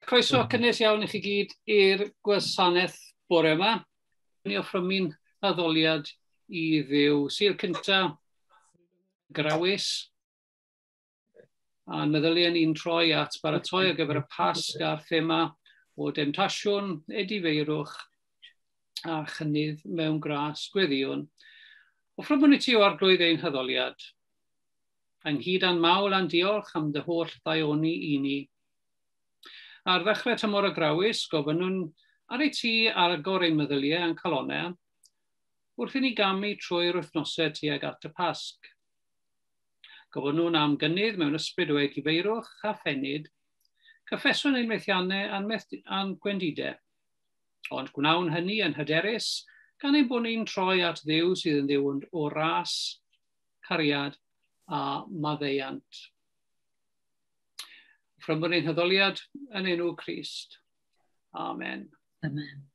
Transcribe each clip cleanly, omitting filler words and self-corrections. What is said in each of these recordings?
Croeso cynnes iawn i chi gyd i'r gwasanaeth bore yma. Ni offrymu'n addoliad i Dduw. Sul cynta, Grawys. A'n meddyliau ni'n troi at baratoi ar gyfer y Pasg a'r thema o demtasiwn, edifeirwch a chynnydd mewn gras gweddïwn. Offrymwn i ti o Arglwydd ein haddoliad. Ynghyd â'n mawl a'n diolch am dy holl ddaioni i ni. Ar ddechrau tymor y Grawys, gofynnwn ar ei ti ar agor ein meddyliau a'n calonau, wrth i ni gamu trwy'r wythnosau tuag at y Pasg. Gofynnwn am gynnydd mewn ysbryd o edifeirwch a phenyd, cyffeswn ein methiannau a'n gwendidau. Ond gwnawn hynny yn hyderus, gan ein bod ni'n troi at Dduw sydd yn Dduw o ras, cariad a maddeuant. Offrymwn ein haddoliad yn enw Crist. Amen. Amen.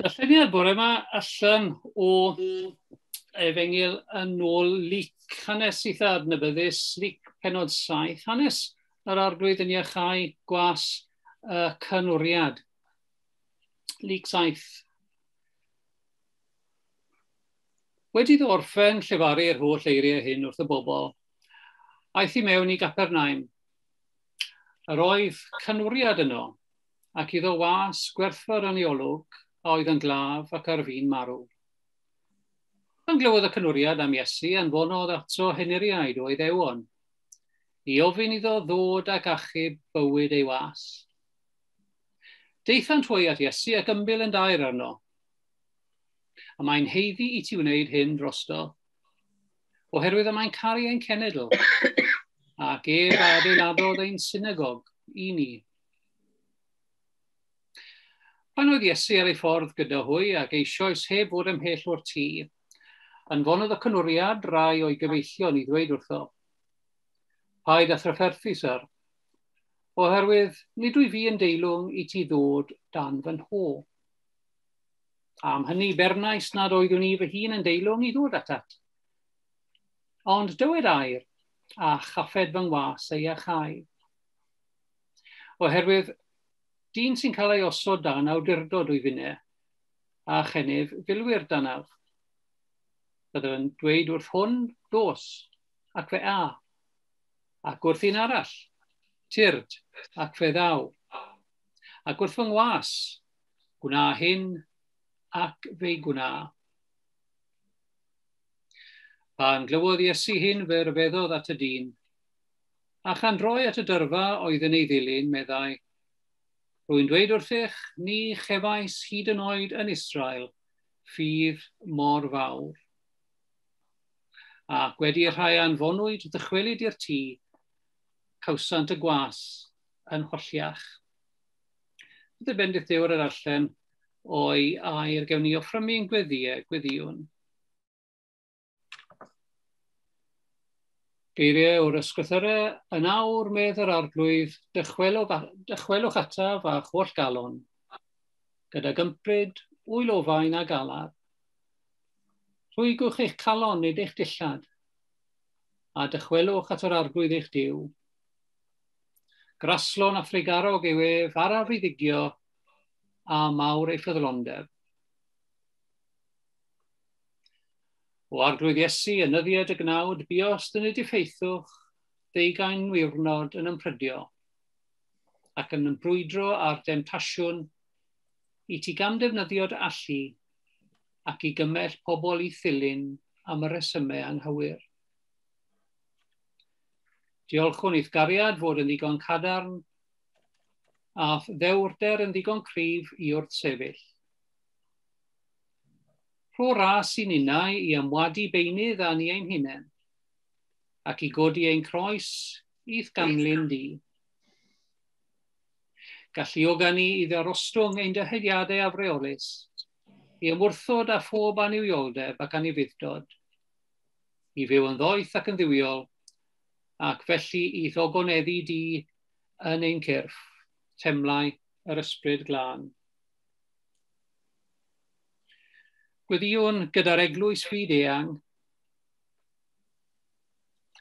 Darlleniad bore yma allan o Efengyl yn ôl Luc, hanes eitha adnabyddus, Luc pennod 7, hanes yr Arglwydd yn iachau gwas y cynwriad. Luc 7. Wedi iddo orffen llefaru'r holl eiriau hyn wrth y bobl, aeth i mewn i Gapernaum. Yr oedd cynwriad yno, ac iddo was gwerthfawr yn ei olwg, a oedd yn glaf ac ar fin marw. Pan glywodd y cynwriad am Iesu, anfonodd ato henuriaid o Iddewon, i ofyn iddo ddod ac achub bywyd ei was. Daethant hwy at Iesu ac ymbil yn daer arno. A mae'n haeddu i ti wneud hyn drosto, oherwydd y mae'n caru ein cenedl, ac ef a adeiladodd ein synagog i ni. Pan oedd Iesu ar ei ffordd gyda hwy ac eisoes heb fod ymhell o'r tŷ, anfonodd y cynwriad rai o'i gyfeillion i ddweud wrtho, "Paid â thrafferthu, syr, oherwydd nid wyf fi yn deilwng i ti ddod dan fy nho. Am hynny bernais nad oeddwn i fy hun yn deilwng i ddod atat. Ond dywed air, a chaffed fy ngwas ei iachau. Oherwydd dyn sy'n cael ei osod dan awdurdod wyf finne, a chennyf filwyr danaf. Byddaf yn dweud wrth hwn, dos, ac fe a, ac wrth un arall, Tyrd, ac fe ddaw. Ac wrth fy ngwas, gwna hyn ac fe'i gwna. Pan glywodd Iesu hyn, fe ryfeddodd at y dyn, a chan droi at y dyrfa oedd yn ei ddilyn, meddai, Rwy'n dweud wrthych, ni chefais hyd yn oed yn Israel ffydd mor fawr. Ac wedi i'r rhai anfonwyd ddychwelyd i'r tŷ, cawsant y gwas yn holliach. Bydd y bendith Duw ar yr allan o'i air gewn ni offrymu yn gweddïau, gweddïwn. Geiriau o'r ysgrythyrau, yn awr medd yr arglwydd, dychwelwch, dychwelwch ataf a holl galon, gyda gympryd, wylofain a galar. Rhwygwch eich calon nid eich dillad, a dychwelwch at yr arglwydd eich Duw. Graslon a thrugarog yw ef araf i ddigio, a mawr ei ffyddlondeb. O arglwydd Iesu, yn nyddiad y gnawd, buost yn y diffeithwch, ddeugain niwrnod yn ymprydio, ac yn ymbrwydro â'r demtasiwn i ti gamddefnyddio dy allu ac i gymell pobl i ddilyn am y resymau anghywir. Diolchwn i'th gariad fod yn ddigon cadarn a ddewrder yn ddigon cryf i wrthsefyll. Rho ras i ninnau i ymwadu beunydd â ni ein hunain, ac i godi ein croes i'th ganlyn di. Galluoga ni i ddarostwng ein dyheadiadau afreolus, i ymwrthod â phob annuwioldeb ac anufudd-dod, i fyw yn ddoeth ac yn dduwiol, ac felly i'th ogoneddu di yn ein cyrff, temlau yr ysbryd glân. Gweddïwn gyda'r eglwys fyd eang.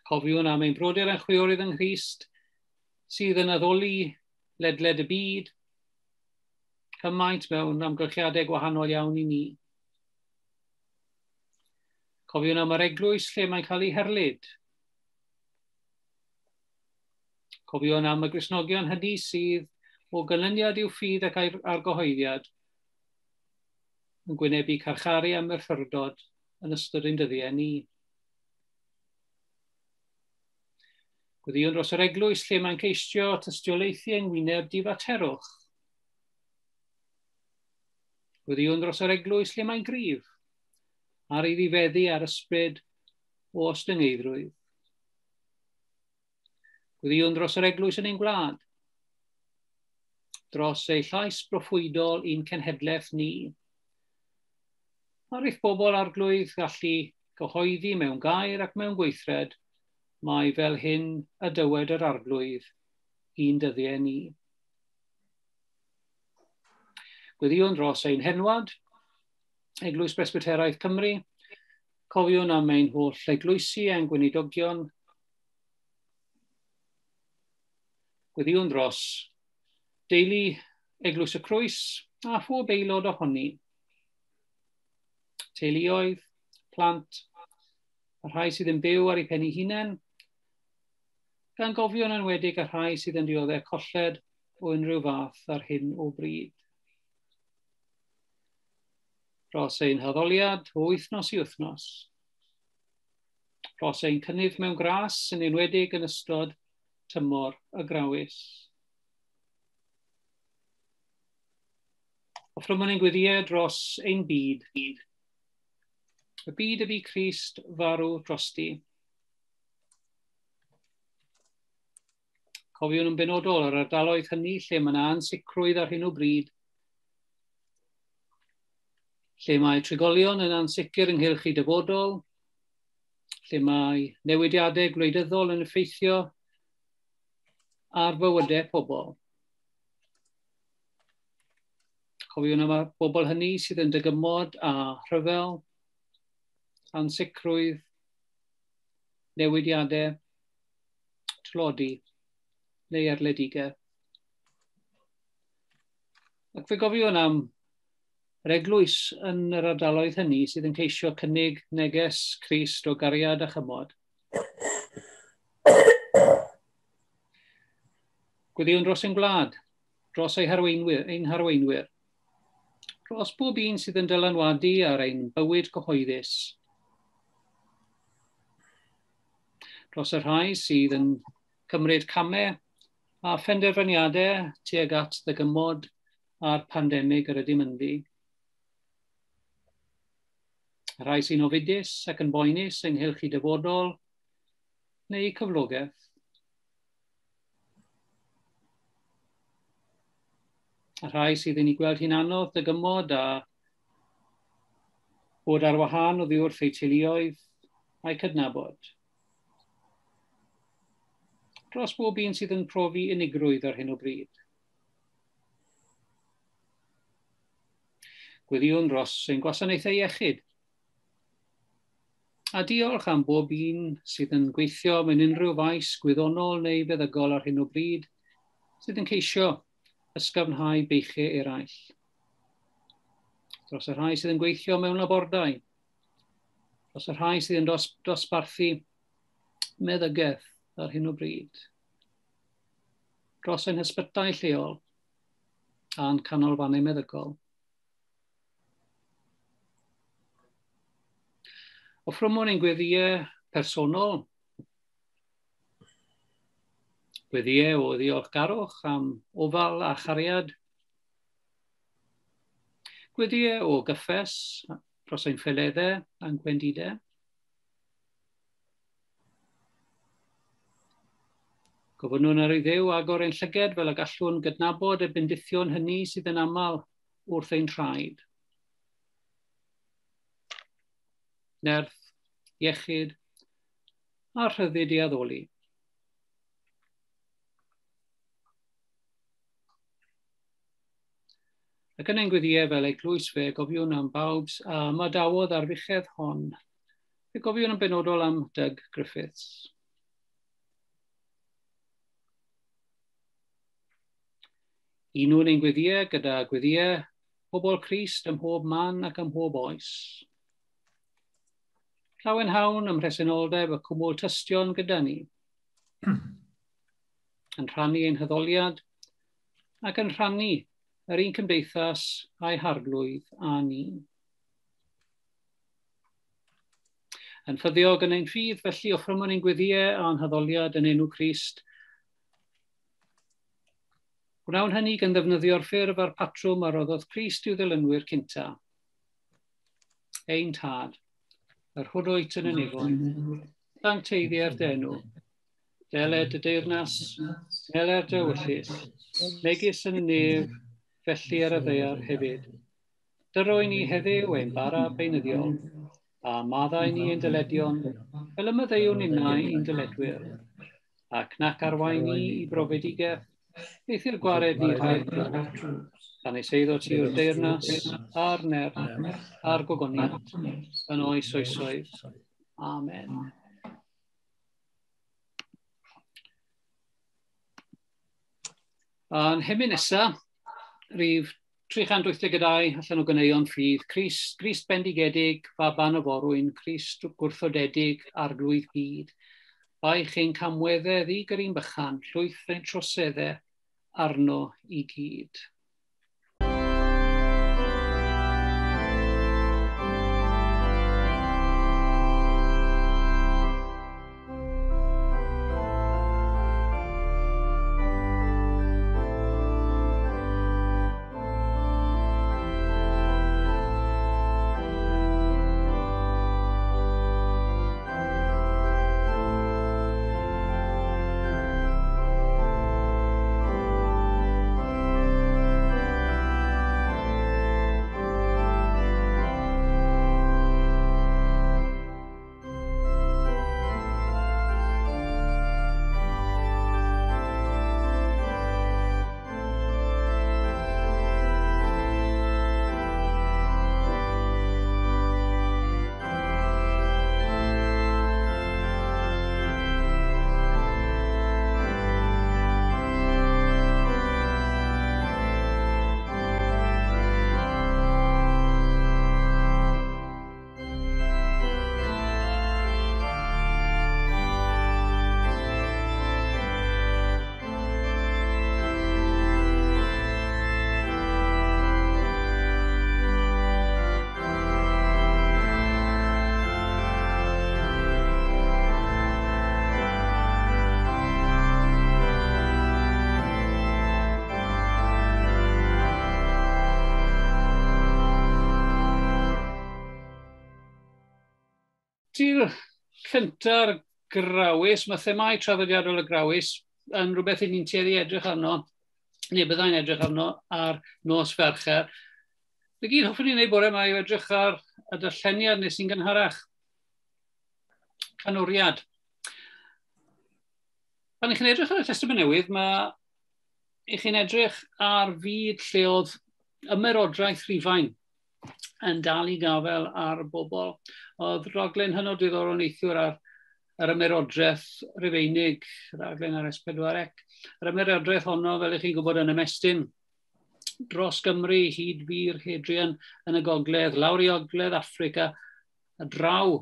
Cofiwn am ein brodyr a'n chwiorydd yng Nghrist sydd yn addoli ledled y byd, cymaint mewn amgylchiadau gwahanol iawn i ni. Cofiwn am yr eglwys lle mae'n cael ei herlid. Cofiwn am y Gristnogion hynny sydd o ganlyniad i'w ffydd ac argyhoeddiad yn gwynebu carcharu a merthyrdod yn ystod ein dyddiau ni. Gweddïwn dros yr eglwys lle mae'n ceisio tystiolaethu yng ngwyneb difaterwch. Gweddïwn dros yr eglwys lle mae'n gryf, ar ei ddifeddu ar ysbryd o ostyngeiddrwydd. Gweddïwn dros yr eglwys yn ein gwlad, dros ei llais broffwydol i'n cenhedlaeth ni. Ar eich bobl arglwydd gallu gyhoeddi mewn gair ac mewn gweithred, mae fel hyn y dywed yr arglwydd i'n dyddiau ni. Gweddïwn dros ein henwad, Eglwys Presbyteraidd Cymru, cofiwn am ein holl eglwysi a'n gweinidogion. Gweddïwn dros deulu Eglwys y Crwys a phob aelod ohoni. Teuluoedd, plant, y rhai sydd yn byw ar eu pen eu hunain, gan gofio'n enwedig y rhai sydd yn dioddef colled o unrhyw fath ar hyn o bryd. Dros ein haddoliad o wythnos i wythnos, dros ein cynnydd mewn gras yn enwedig yn ystod tymor y grawys. Offrymwn ein gweddïau dros ein byd. Y byd y bu Crist farw drosti. Cofiwn yn benodol yr ardaloedd hynny lle mae yna ansicrwydd ar hyn o bryd, lle mae trigolion yn ansicr ynghylch eu dyfodol, lle mae newidiadau gwleidyddol yn effeithio ar fywydau pobl. Cofiwn am y bobl hynny sydd yn dygymod â rhyfel, ansicrwydd, newidiadau, tlodi neu erledigaeth. Ac fe gofiwn am yr eglwys yn yr ardaloedd hynny sydd yn ceisio cynnig neges Crist o gariad a chymod. Gweddïwn dros ein gwlad, dros ein harweinwyr, dros bob un sydd yn dylanwadu ar ein bywyd cyhoeddus, dros y rhai sydd yn cymryd camau a phenderfyniadau tuag at ddygymod a'r pandemig yr ydym ynddi. Y rhai sy'n ofidus ac yn boenus ynghylch eu dyfodol neu cyflogaeth. Y rhai sydd yn ei gweld hi'n anodd dygymod a bod ar wahân oddi wrth eu teuluoedd a'u cydnabod. Dros bob un sydd yn profi unigrwydd ar hyn o bryd. Gweddïwn dros ein gwasanaethau iechyd. A diolch am bob un sydd yn gweithio mewn unrhyw faes gwyddonol neu feddygol ar hyn o bryd sydd yn ceisio ysgafnhau beichiau eraill. Dros y rhai sydd yn gweithio mewn labordai. Dros y rhai sydd yn dosbarthu meddygaeth ar hyn o bryd. Dros ein hysbytai lleol a'n canolfannau meddygol. Offrymwn ein gweddïau personol, gweddïau o ddiolchgarwch am ofal a chariad, gweddïau o gyffes dros ein ffaeleddau a'n gwendidau. Gofynnwn ar ei Dduw agor ein llyged fel y gallwn gydnabod y bendithion hynny sydd yn aml wrth ein traed. Nerth, iechyd a rhyddid i addoli. Ac yn ein gweddïau fel eglwys fe gofiwn am bawb a ymadawodd ar fuchedd hon. Fe gofiwn yn benodol am Doug Griffiths. Unwn ein gweddïau gyda gweddïau pobl Crist ym mhob man ac ym mhob oes. Llawenhawn ym mhresenoldeb y cwmwl tystion gyda ni, yn rhannu ein haddoliad ac yn rhannu yr un cymdeithas a'i harglwydd â ni. Yn ffyddiog yn ein ffydd, felly offrymwn ein gweddïau a'n haddoliad yn enw Crist. Gwnawn hynny gan ddefnyddio'r ffurf a'r patrwm a roddodd Crist i'w ddilynwyr cynta. Ein Tad, yr hwn wyt yn y nefoedd, sancteiddier dy enw, deled dy deyrnas, deler dy ewyllys, megis yn y nef, felly ar y ddaear hefyd. Dyroi ni heddiw ein bara beunyddiol, a maddau ni ein dyledion, fel y maddeuwn ninnau i'n dyledwyr, ac nac arwain ni i brofedigaeth, eithr gwared ni rhag drwg, gan ei seiddo ti o'r deyrnas, a'r nerth, a'r gogoniant, yn oes oesoedd. Amen. A'n hemyn nesaf, rhif 382 allan o ganeuon ffydd, Crist, Crist bendigedig, faban y forwyn, Crist gwrthodedig, arglwydd byd. Baich ein camweddau ddig yr un bychan, llwyth ein troseddau arno i gyd. Sul cynta'r Grawys, mae themâu traddodiadol y Grawys yn rhywbeth i ni'n tueddu edrych arno, neu byddai'n edrych arno ar nos Fercher. Na gyd hoffwn i'n wneud bore yma yw edrych ar y darlleniad nes i'n gynharach. Canwriad. Pan ych chi'n edrych ar y Testament Newydd, mae ych chi'n edrych ar fyd lle oedd ymerodraeth Rhufain yn dal i gafael ar bobl. Oedd raglen hynod diddorol neithiwr ar yr ymerodraeth Rufeinig, raglen ar S4C. Yr ymerodraeth honno, fel ych chi'n gwybod, yn ymestyn dros Gymru hyd fur Hadrian yn y gogledd, lawr i ogledd Affrica, a draw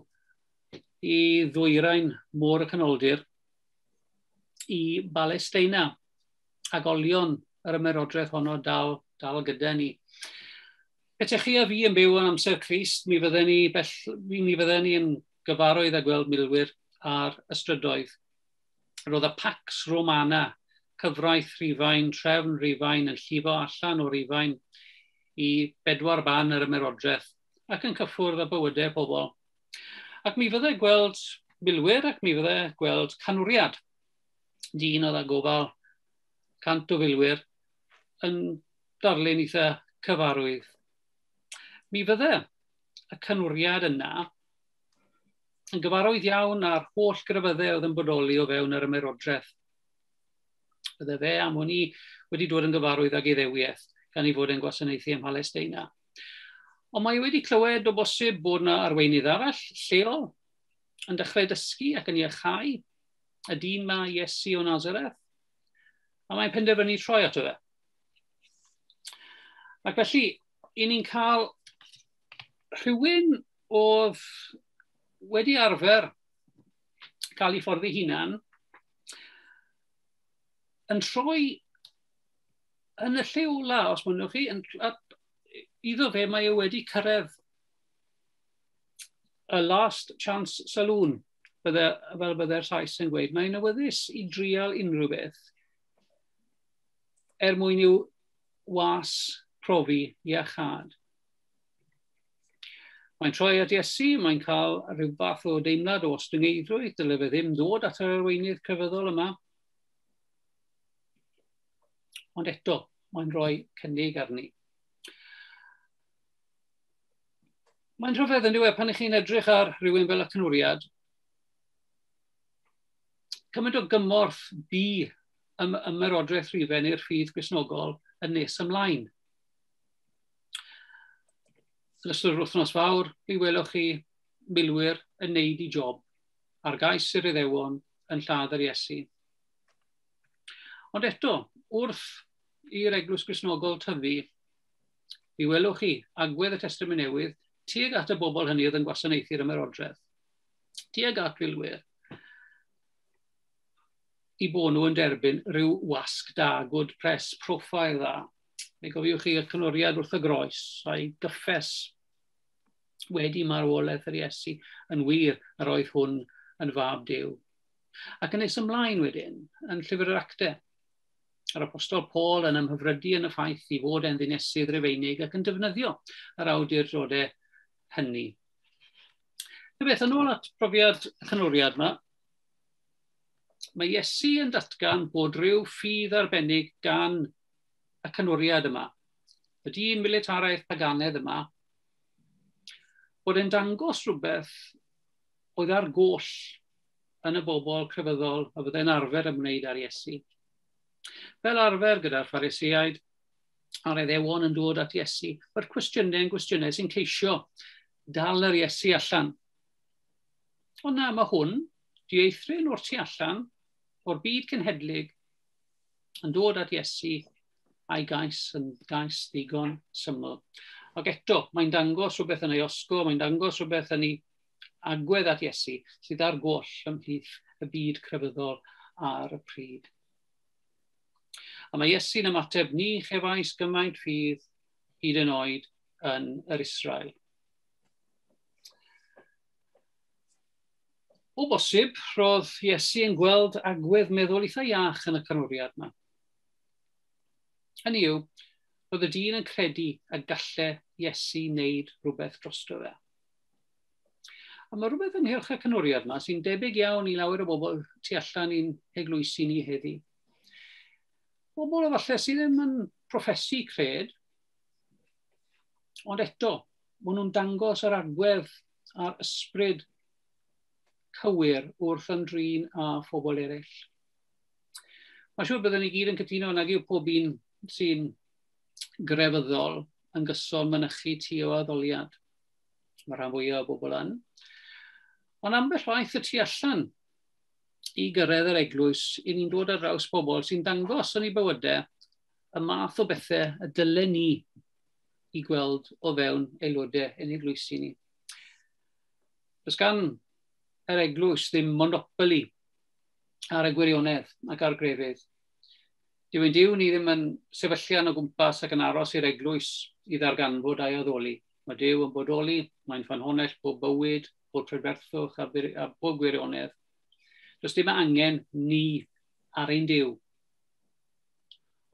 i ddwyrain Môr y Canoldir, i Balesteina, ac olion yr ymerodraeth honno dal gyda ni. Petech chi a fi yn byw yn amser Crist, mi fydden ni yn gyfarwydd â gweld milwyr ar y strydoedd. Roedd y Pax Romana, cyfraith Rhufain, trefn Rhufain yn llifo allan o Rufain i bedwar ban yr ymerodraeth ac yn cyffwrdd â bywydau pobl. Ac mi fydde gweld milwyr ac mi fydde gweld canwriad. Dyn oedd â gofal 100 o filwyr yn darlun eitha cyfarwydd. Mi fydde y canwriad yna yn gyfarwydd iawn â'r holl grefyddau oedd yn bodoli o fewn yr ymerodraeth. Bydde fe am hwn i wedi dod yn gyfarwydd ag Iddewiaeth gan ei fod yn gwasanaethu ym Mhalesteina. Ond mae wedi clywed o bosib bod yna arweinydd arall lleol yn dechrau dysgu ac yn iachau y dyn ma Iesu o Nazareth. A mae'n penderfynu troi ato fe. Ac felly, i ni'n cael rhywun oedd wedi arfer cael ei ffordd ei hunan yn troi yn y lle ola, os mynnwch chi, iddo fe mae e wedi cyrraedd y last chance saloon, fel bydde'r Sais yn gweud. Mae'n awyddus i drial unrhyw beth er mwyn i'w was profi iachâd. Mae'n troi at Iesu, mae'n cael rhyw fath o deimlad o ostyngeiddrwydd, dyle fe ddim dod at yr arweinydd crefyddol yma. Ond eto, mae'n rhoi cynnig arni. Mae'n rhyfedd yn diwedd pan ych chi'n edrych ar rhywun fel y canwriad, cymaint o gymorth bu ymerodraeth Rhufain i'r ffydd Gristnogol yn nes ymlaen. Yn ystod yr wythnos fawr, mi welwch chi milwyr yn neud i job ar gais yr Iddewon yn lladd yr Iesu. Ond eto, wrth i'r Eglwys Gristnogol tyfu, mi welwch chi agwedd y Testament Newydd tuag at y bobl hynny oedd yn gwasanaethu'r ymerodraeth, tuag at filwyr, i bod nhw yn derbyn rhyw wasg da, good press, profile dda. Mi gofiwch chi y canwriad wrth y groes a'i gyffes wedi marwolaeth yr Iesu, yn wir yr oedd hwn yn fab Duw. Ac yn nes ymlaen wedyn, yn llyfr yr Actau, yr Apostol Paul yn ymhyfrydu yn y ffaith i fod e'n ddinesydd Rufeinig ac yn defnyddio yr awdurdodau hynny. Na beth, yn ôl at profiad y canwriad yma, mae Iesu yn datgan bod rhyw ffydd arbennig gan y canwriad yma, y dyn militaraidd paganedd yma, bod e'n dangos rhywbeth oedd ar goll yn y bobl crefyddol a fyddai'n arfer ymwneud â'r Iesu. Fel arfer gyda'r Pharisïaid a'r Iddewon yn dod at Iesu, mae'r cwestiynau yn gwestiynau sy'n ceisio dal yr Iesu allan. Ond na, mae hwn, dieithryn o'r tu allan, o'r byd cenhedlig, yn dod at Iesu a'i gais yn gais ddigon syml. Ac eto, mae'n dangos rhywbeth yn ei osgo, mae'n dangos rhywbeth yn ei agwedd at Iesu sydd ar goll ymhlith y byd crefyddol ar y pryd. A mae Iesu'n ymateb, ni chefais gymaint ffydd hyd yn oed yn yr Israel. O bosib, roedd Iesu yn gweld agwedd meddwl eitha iach yn y canwriad yma. Hynny yw, roedd y dyn yn credu y galle Iesu wneud rhywbeth drosto fe. A mae rhywbeth ynghylch y canwriad yma sy'n debyg iawn i lawer o bobl tu allan i'n heglwysi ni heddi. Bobl o falle sydd ddim yn proffesu cred, ond eto, maen nhw'n dangos yr agwedd a'r ysbryd cywir wrth ymdrin â phobl eraill. Mae'n siŵr byddwn ni gyd yn cytuno nag yw pob un sy'n grefyddol yn gyson mynychu tu o addoliad. Mae rhan fwyaf o bobl yn. Ond ambell waith y tu allan i gyrraedd yr eglwys, i ni'n dod ar draws bobl sy'n dangos yn eu bywydau y math o bethau y dylen ni i gweld o fewn aelodau yn eglwysi ni. Does gan yr eglwys ddim monopoli ar y gwirionedd ac ar grefydd. Dyw ein Duw ni ddim yn sefyllian o gwmpas ac yn aros i'r eglwys i ddarganfod a'i addoli. Mae Duw yn bodoli, mae'n ffynhonnell pob bywyd, pob prydferthwch a, a pob gwirionedd. Does dim angen ni ar ein Duw.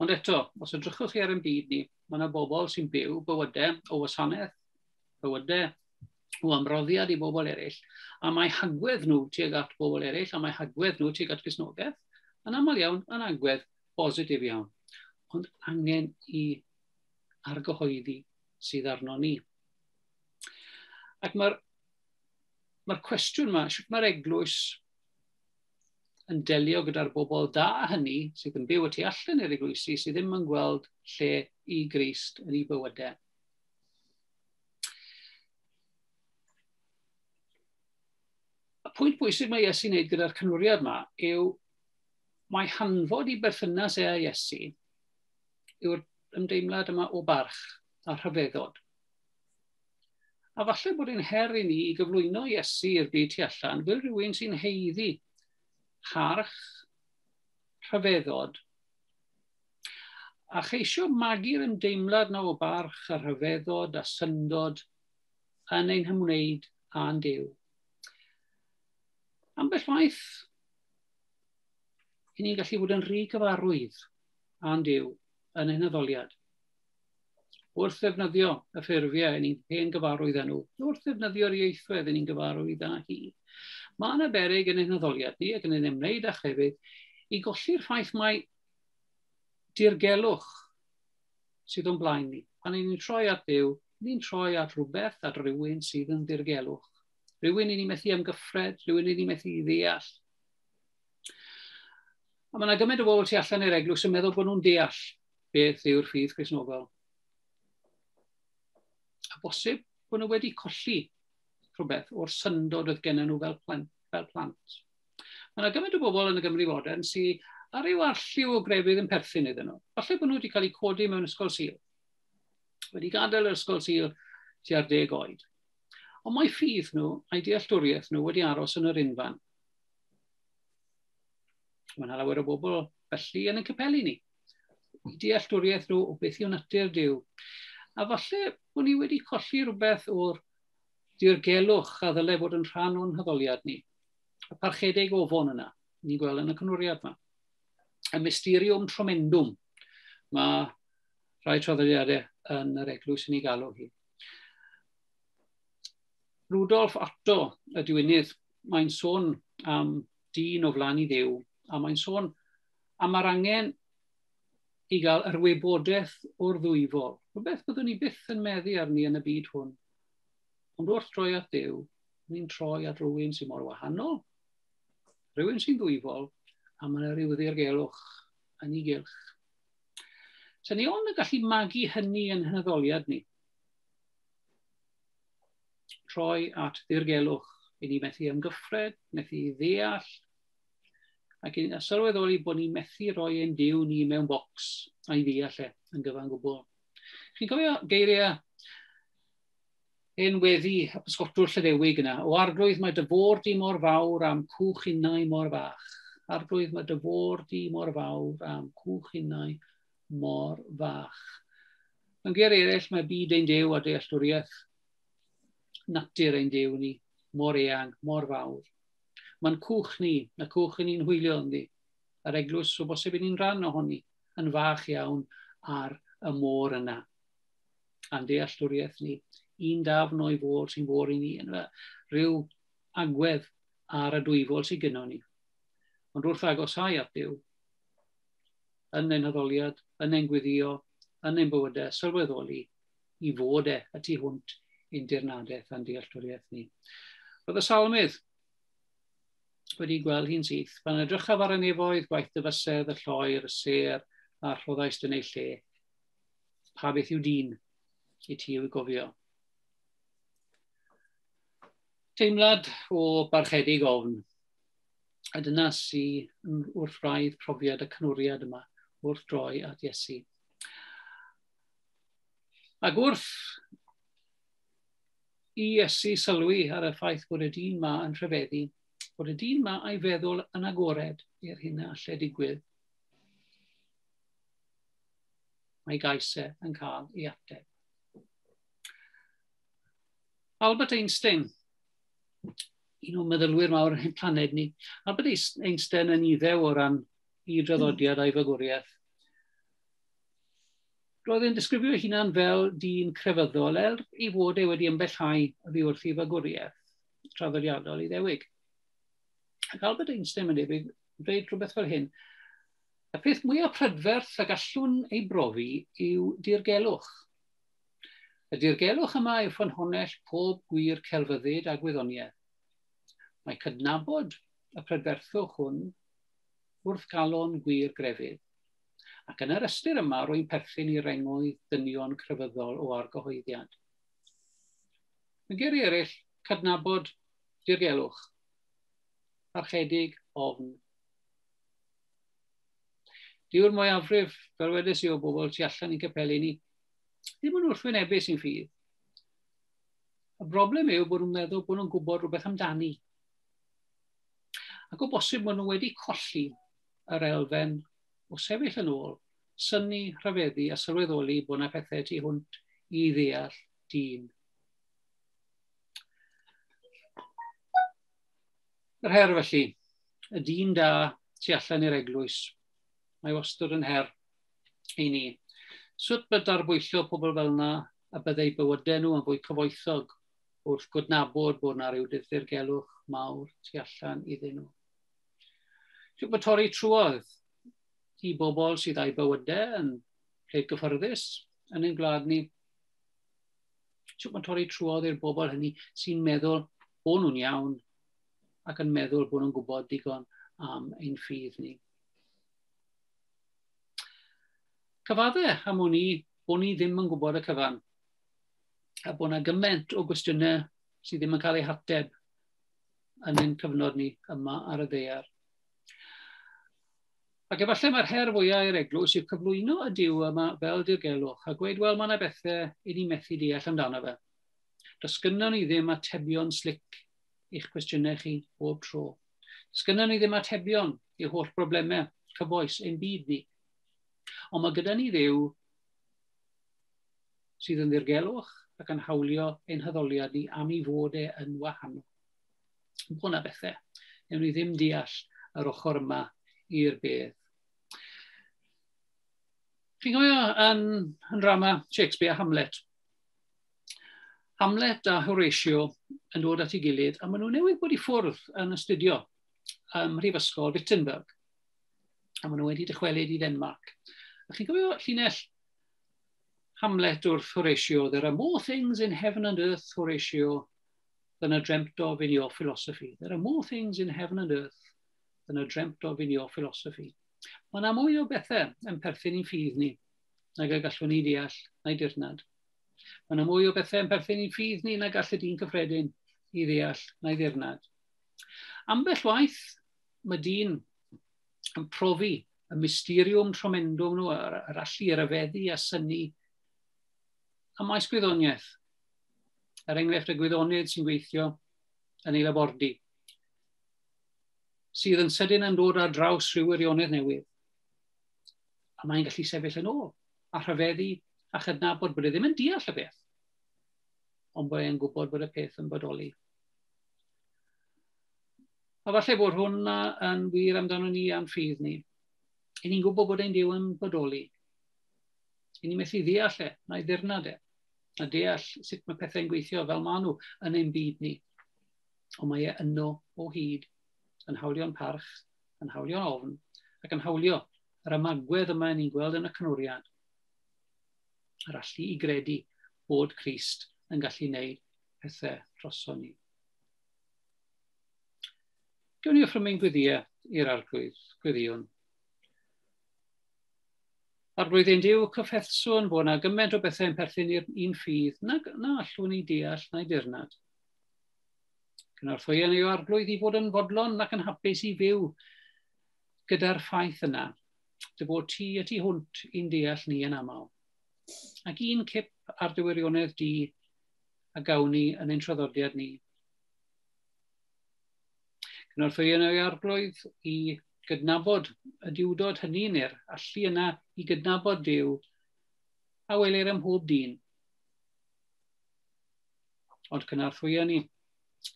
Ond eto, os edrychwch chi ar ein byd ni, mae yna bobl sy'n byw bywydau o wasanaeth, bywydau o ymroddiad i bobl eraill, a mae hagwedd nhw tuag at bobl eraill, a mae hagwedd nhw tuag at Gristnogaeth, yn aml iawn yn agwedd bositif iawn. Ond angen i argyhoeddi sydd arno ni. Ac mae'r mae cwestiwn yma, sut mae'r eglwys yn delio gyda'r bobl da hynny sydd yn byw y tu allan i'r eglwysi sydd ddim yn gweld lle i Grist yn ei bywydau. Y pwynt bwysig mae Iesu'n wneud gyda'r cynwriad yma yw mae hanfod i berthynas e a Iesu yw'r ymdeimlad yma o barch a rhyfeddod. A falle bod ein her i ni i gyflwyno Iesu i'r byd tu allan fel rhywun sy'n haeddu parch, rhyfeddod, a cheisio magu'r ymdeimlad na o barch a rhyfeddod a syndod yn ein hymwneud â'n Duw. Ambell waith, i ni'n gallu bod yn rhy gyfarwydd â'n Duw yn ein addoliad. Wrth ddefnyddio y ffurfiau yn ni'n hen gyfarwydd â nhw, wrth ddefnyddio'r ieithwedd yn ni'n gyfarwydd â hi, mae yna beryg yn ein addoliad ni ac yn ein ymwneud â chrefydd i golli'r ffaith mai dirgelwch sydd o'n blaen ni. Pan ni'n troi at Dduw, ni'n troi at rhywbeth, at rhywun sydd yn ddirgelwch. Rhywun i ni methu amgyffred, rhywun i ni methu i ddeall. A mae yna gymaint o bobl tu allan i'r eglwys yn meddwl bod nhw'n deall beth yw'r ffydd Cristnogol. A bosib bod nhw wedi colli rhywbeth o'r syndod oedd gennym nhw fel plant. Fel plant. Mae yna gymaint o bobl yn y Gymru fodern sydd ar ryw arlliw o grefydd yn perthyn iddyn nhw. Falle bod nhw wedi cael eu codi mewn ysgol Sul. Wedi gadael yr ysgol Sul tua'r 10 oed. Ond mae ffydd nhw a'i dealltwriaeth nhw wedi aros yn yr unfan. Mae yna lawer o bobl felly yn y capeli ni. I dealltwriaeth nhw o beth yw natur Duw. A falle bod ni wedi colli rhywbeth o'r dirgelwch a ddylai fod yn rhan o'n haddoliad ni. Y parchedig ofon yna, ni'n gweld yn y cynwriad yma. Y mysterium tremendum, mae rhai traddodiadau yn yr eglwys yn ei galw hi. Rudolf Otto, y diwynydd, mae'n sôn am dyn o flaen i Dduw, a mae'n sôn am yr angen i gael yr wybodaeth o'r ddwyfol. Rhywbeth byddwn ni byth yn meddu arni yn y byd hwn. Ond wrth droi at Dduw, ni'n troi at rhywun sy'n mor wahanol, rhywun sy'n ddwyfol, a mae yna rhyw ddirgelwch yn ei gylch. So ni ond yn gallu magu hynny yn haddoliad ni. Troi at ddirgelwch i ni methu ymgyffred, methu ddeall, ac i sylweddoli bod ni'n methu rhoi ein Duw ni mewn bocs a'i ddeall e yn gyfan gwbl. Chi'n cofio geiriau hen weddi y pysgotwr Lleddewig yna? O arglwydd mae dy fôr di mor fawr am cwch innau mor fach. Arglwydd mae dy fôr di mor fawr am cwch innau mor fach. Mewn geiriau eraill, mae byd ein Duw a dealltwriaeth natur ein Duw ni mor eang, mor fawr. Mae'n cwch ni, y cwch i ni'n hwylio ynddi. Yr eglwys o bosib i ni'n rhan ohoni, yn fach iawn ar y môr yna. A'n dealltwriaeth ni, un dafn o'i fôr sy'n fôr i ni. Yn rhyw Agwedd ar y dwyfol sydd gynnon ni. Ond wrth agosáu at Dduw, yn ein haddoliad, yn ein gweddio, yn ein bywydau, sylweddoli i fod e y tu hwnt i'n dirnadaeth a'n dealltwriaeth ni. Roedd y salmydd wedi gweld hi'n syth. Pan edrychaf ar y nefoedd, gwaith dy fysedd, y lloer, y sêr, a rhoddaist yn ei lle. Pa beth yw dyn i ti i'w gofio? Teimlad o barchedig ofn. A dyna sy wrth wraidd profiad y canwriad yma, wrth droi at Iesu. Ac wrth i Iesu sylwi ar y ffaith bod y dyn ma yn rhyfeddu, bod y dyn ma a'i feddwl yn agored i'r hyn a allai digwydd, mae gais e yn cael ei ateb. Albert Einstein, un o'n meddylwyr mawr yn ein planed ni. Albert Einstein yn iddew o ran i draddodiad a'i fagwriaeth. Roedd e'n disgrifio ei hunan fel dyn crefyddol er ei fod e wedi ymbellhau oddi wrth ei fagwriaeth traddodiadol Iddewig. Ac Albert Einstein, mae'n debyg, yn dweud rhywbeth fel hyn. Y peth mwyaf prydferth y gallwn ei brofi yw dirgelwch. Y dirgelwch yma yw ffynhonnell pob gwir celfyddyd a gwyddoniaeth. Mae cydnabod y prydferthwch hwn wrth galon gwir grefydd. Ac yn yr ystyr yma, rwy'n perthyn i rengoedd dynion crefyddol o argyhoeddiad. Mewn geiriau eraill, cydnabod dirgelwch, parchedig, ofn. Dyw'r mwyafrif, fel wedes i, o bobl tu allan i'n capeli ni, ddim yn wrthwynebus i'n ffydd. Y broblem yw bod nhw'n meddwl bod nhw'n gwybod rhywbeth amdani. Ac o bosib maen nhw wedi colli yr elfen o sefyll yn ôl, synnu, rhyfeddu a sylweddoli bod yna pethau tu hwnt i ddeall dyn. Yr her felly, y dyn da tu allan i'r eglwys. Mae wastad yn her i ni. Sut bydd darbwyllo pobl fel yna a byddai bywydau nhw yn fwy cyfoethog wrth gydnabod bod yna rhyw ddirgelwch mawr tu allan iddyn nhw? Sut mae torri trwodd i bobl sydd â'u bywydau yn lle gyffyrddus yn ein gwlad ni? Sut mae torri trwodd i'r bobl hynny sy'n meddwl bod nhw'n iawn ac yn meddwl bod nhw'n gwybod digon am ein ffydd ni? Cyfadde am wn i bod ni ddim yn gwybod y cyfan a bod yna gymaint o gwestiynau sydd ddim yn cael eu hateb yn ein cyfnod ni yma ar y ddaear. Ac efallai mae'r her fwyaf i'r eglwys yw cyflwyno y Duw yma fel dirgelwch a gweud, wel, mae yna bethau i ni methu deall amdano fe. Does gynnon ni ddim atebion slic i'ch cwestiynau chi bob tro. Does gynnon ni ddim atebion i holl broblemau cyfoes ein byd ni. Ond mae gyda ni Dduw sydd yn ddirgelwch ac yn hawlio ein haddoliad ni am ei fod e yn wahanol. Bod yna bethau. Newn ni ddim deall yr ochr yma i'r bedd. Chi'n cofio yn drama Shakespeare, Hamlet? Hamlet a Horatio yn dod at ei gilydd, a maen nhw newydd bod i ffwrdd yn astudio ym Mhrifysgol Wittenberg. A maen nhw wedi dychwelyd i Ddenmarc. A chi'n cofio llinell Hamlet wrth Horatio, "There are more things in heaven and earth, Horatio, than are dreamt of in your philosophy. There are more things in heaven and earth than are dreamt of in your philosophy." Mae yna mwy o bethau yn perthyn i'n ffydd ni nag y gallwn ni deall na'i dirnad. Mae yna mwy o bethau yn perthyn i'n ffydd ni na gall y dyn cyffredin i ddeall na'i ddirnad. Ambell waith mae dyn yn profi y mysterium tremendum nhw, yr allu i ryfeddu a synnu a maes gwyddoniaeth. Er enghraifft, y gwyddonydd sy'n gweithio yn ei labordy, sydd yn sydyn yn dod ar draws rhyw wirionedd newydd. A mae'n gallu sefyll yn ôl a rhyfeddu a chydnabod bod e ddim yn deall y beth, ond bod e'n gwybod bod y peth yn bodoli. A falle bod hwnna yn wir amdano ni a'n ffydd ni. I ni'n gwybod bod ein Duw yn bodoli. I ni methu ddeall e, na'i ddirnad e, a deall sut mae pethau'n gweithio fel maen nhw yn ein byd ni. Ond mae e yno o hyd, yn hawlio'n parch, yn hawlio'n ofn, ac yn hawlio yr ymagwedd yma ni'n gweld yn y canwriad. Yr allu i gredu bod Crist yn gallu gwneud pethau droson ni. Gewn ni offrymu'n gweddïau i'r Arglwydd, gweddïwn. Arglwydd ein Duw, cyffeswn bod yna gymaint o bethau yn perthyn i'r un ffydd na allwn ni deall na'i dirnad. Cynorthwyo ni o Arglwydd i fod yn fodlon ac yn hapus i fyw gyda'r ffaith yna, dy fod ti y tu hwnt i'n deall ni yn aml. Ac un cip ar dy wirionedd di a gawn ni yn ein traddodiad ni. Cynorthwyo ni o Arglwydd i gydnabod y diwdod hynny neu'r allu yna i gydnabod Duw a welir ym mhob dyn. Ond cynorthwyo ni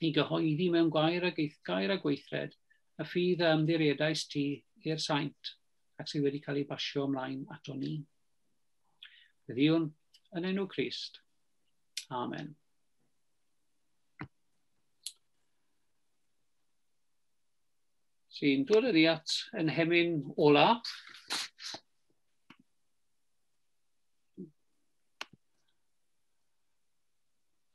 i gyhoeddi mewn gair a gweithred y ffydd a ymddiriedaist ti i'r saint ac sydd wedi cael ei basio ymlaen ato ni. Gweddïwn yn enw Crist. Amen. Sy'n dod â ni at yn hemyn ola.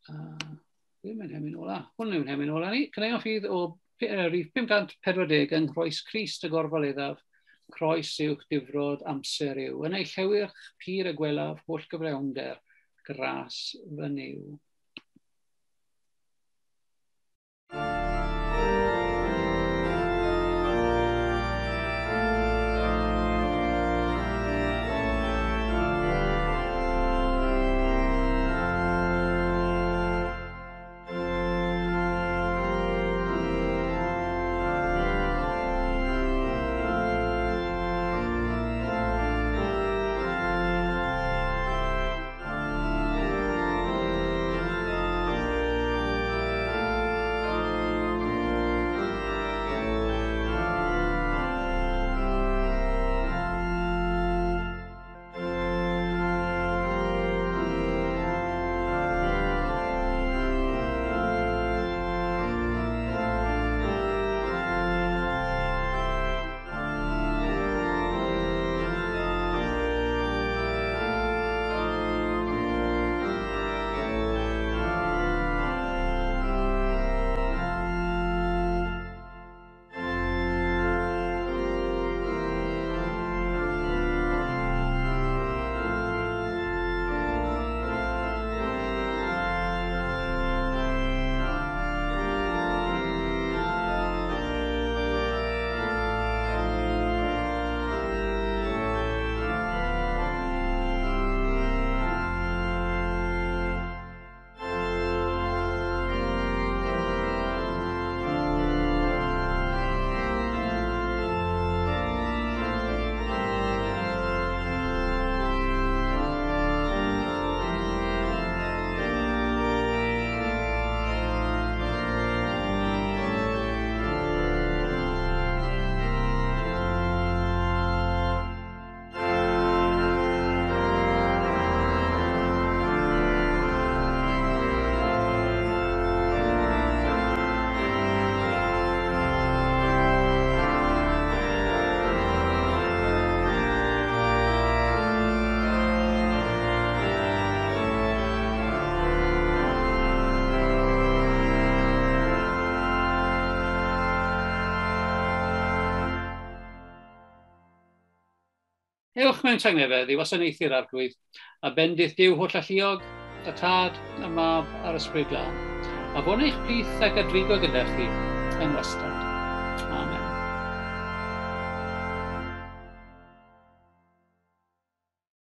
Ddim yn hemyn ola. Hwn yw'n hemyn ola ni. Caneuon ffydd o rhif 540 yng Nghroes Crist y Gorfoleddaf. Croes yw'ch difrod, amser yw. Yn ei llewyrch pur y gwelaf, holl gyflawnder, gras fy Nuw. Ewch mewn tangnefedd i wasanaethu'r Arglwydd, a bendith Duw holl alluog, y Tad, y Mab a'r Ysbryd Glân, a fo'n eich plith ac adrigo gyda chi yn wastad. Amen.